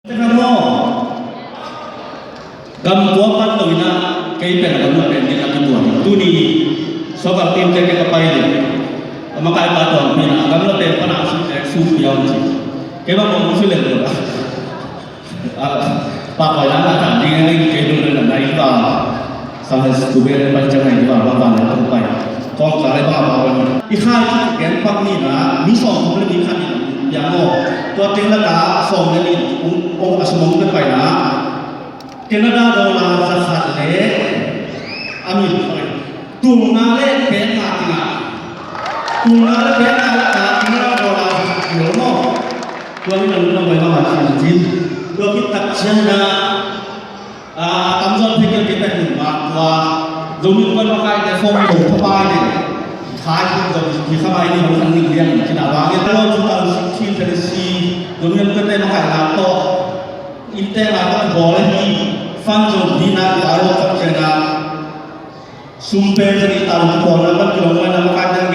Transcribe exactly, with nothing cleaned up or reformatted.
Teka maw? Gam tua pan lo in ah, kei pen a gam la pen ding a kituak. Tuni, soccer team te kei ka pai ding. A makai pa tuang pen a gam la pen pan a suk tek suk piau ci. Kei bang kong suk lel lo. A, pa koi la na tan ding a ring kei dun na na i pa. Sunday school bel pan ciang a i pa, pa, pa na tong pai. Kong ka le pa, pa, pa. I khai ci ken pak ni na, mi sawm thum le mi khat ni. Piang aw, tua teng lak ah sawm le nih ong, ong a sum ong pia pai na. Canada dollar za khat le a mi, tul nga le pek nga teng ah. Tul nga le pek nga lak ah Canada dollar za khat kilo maw. Tua hi na lungdam baih mahmah cin cin. Tua khit tak ciang na, a, tamzaw in pek kei pek hun mah tua Zomi Innkuan makaite form i lo thapai ding. Khai hun zong hi kha mai ni, hong khan ning liang cin a bang in. Tua two thousand sixteen Tennessee Zomi Innkuante makaihna tawh innte nga tawh kibawl ahi. Fund zong hi na, i lai lo tak ciang na, sum pen zong i tau kipawlna pan kilawm mai na makaite